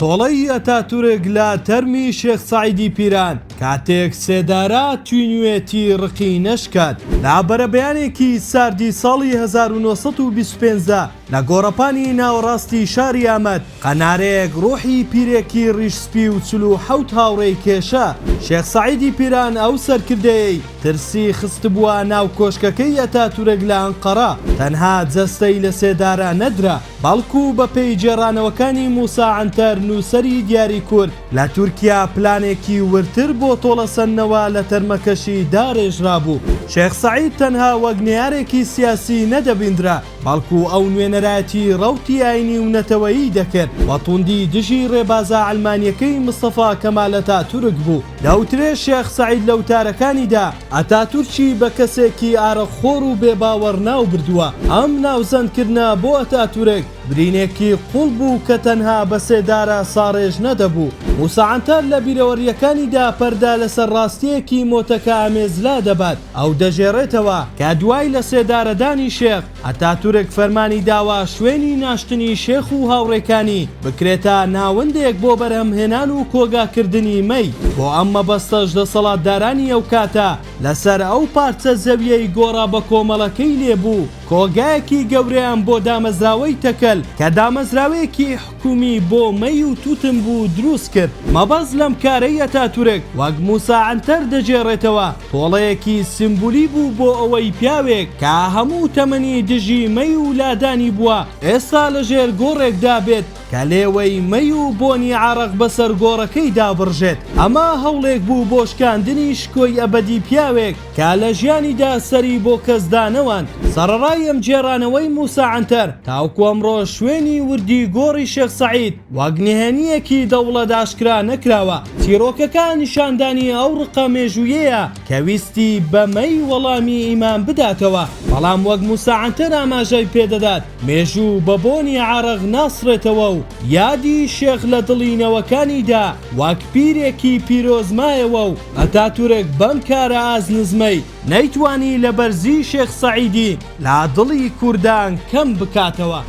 تۆڵەی ئەتاتورک لە تەرمی شێخ سەعیدی پیران کاتێک سێدارە تینوێتی ڕقی نەشکاند. لە بەرەبەیانێکی ساردی ساڵی 1925 دا لە گۆڕەپانی ناوەڕاستی شاری ئامەد قەنارێک ڕۆحی پیرێکی ڕیش سپی و 47 هاوڕێی کێشا. شێخ سەعیدی پیران ئەو سەرکردەیەی ترسی خستبووە ناو کۆشکەکەی ئەتاتورک لە ئەنقەرە، تەنها جەستەی لە سێدارە نەدرا، بەڵکو بە پێی گێڕانەوەکانی موسا عەنتەر نووسەری دیاری کورد لە تورکیا پلانێکی وردتر بۆ تۆڵەسەندنەوە لە تەرمەکەشی داڕێژرابوو. شێخ سەعید تەنها وەک نەیارێکی سیاسی نەدەبیندرا، بەڵکو ئەو نوێنەرایەتی ڕەوتی ئاینی و نەتەوەیی دەکرد و توندی دژی ڕێبازە عەلمانیەکەی مستەفا کەمال ئەتاتورک بوو. دەوترێ شێخ سەعید لە وتارەکانیدا ئەتاتورکی بە کەسێکی ئارەقخۆر و بێباوەڕ ناوبردووە. ئەم ناوزەندکردنە بۆ ئەتاتورک برینێکی قوڵ بوو کە تەنها بە سێدارە ساڕێژ نەدەبوو. موسا عەنتەر لە بیرەوەرییەکانیدا پەردە لەسەر ڕاستییەکی مۆتەکەئامێز لادەبات. ئەو دەگێڕێتەوە کە دوای لەسێدارەدانی شێخ، ئەتاتورک فەرمانی داوە شوێنی ناشتنی شێخ و هاوڕێکانی بکرێتە ناوەندێک بۆ بەرهەمهێنان و کۆگاکردنی مەی، بۆ ئەم مەبەستەش دەسەڵاتدارانی ئەوکاتە لەسەر ئەو پارچە زەویەی گۆڕە بەکۆمەڵەکەی لێبوو کۆگایەکی گەورەیان بۆ دامەزراوەی تەکەل کە دامەزراوەیەکی حکومی بۆ مەی و توتن بوو دروست کرد. مەبەست لەم کارەی ئەتاتورک وەک موسا عەنتەر دەگێڕێتەوە، تۆڵەیەکی سیمبولی بوو بۆ ئەوەی پیاوێک کە هەموو تەمەنی دژی مەی و لادانی بووە ئێستا لەژێر گۆڕێکدا بێت کە لێوەی مەی و بۆنی عارەق بەسەر گۆڕەکەیدا بڕژێت. ئەمە هەوڵێک بوو بۆ شکاندنی شکۆی ئەبەدی پیاوێک کە لە ژیانیدا سەری بۆ کەس دانەواند. سەڕەڕای ئەم گێڕانەوەی موسا عەنتەر، تاوەکو ئەمڕۆ شوێنی وردی گۆڕی شێخ سەعید وەک نهێنییەکی دەوڵەت ئاشکرا نەکراوە. چیڕۆکەکە نیشاندانی ئەو ڕقە مێژوویەیە کە ویستی بە مەی وەڵامی ئیمان بداتەوە، بەڵام وەک موسا عەنتەر ئاماژەی پێدەدات، مێژوو بە بۆنی عارەق ناسڕێتەوە و یادی شێخ لە دڵی نەوەکانیدا وەک پیرێکی پیرۆز مایەوە و ئەتاتورک بەم کارە ئاست نزمەی نەیتوانی لە بەرزی شێخ سەعیدی لە دڵی کوردان کەم بکاتەوە.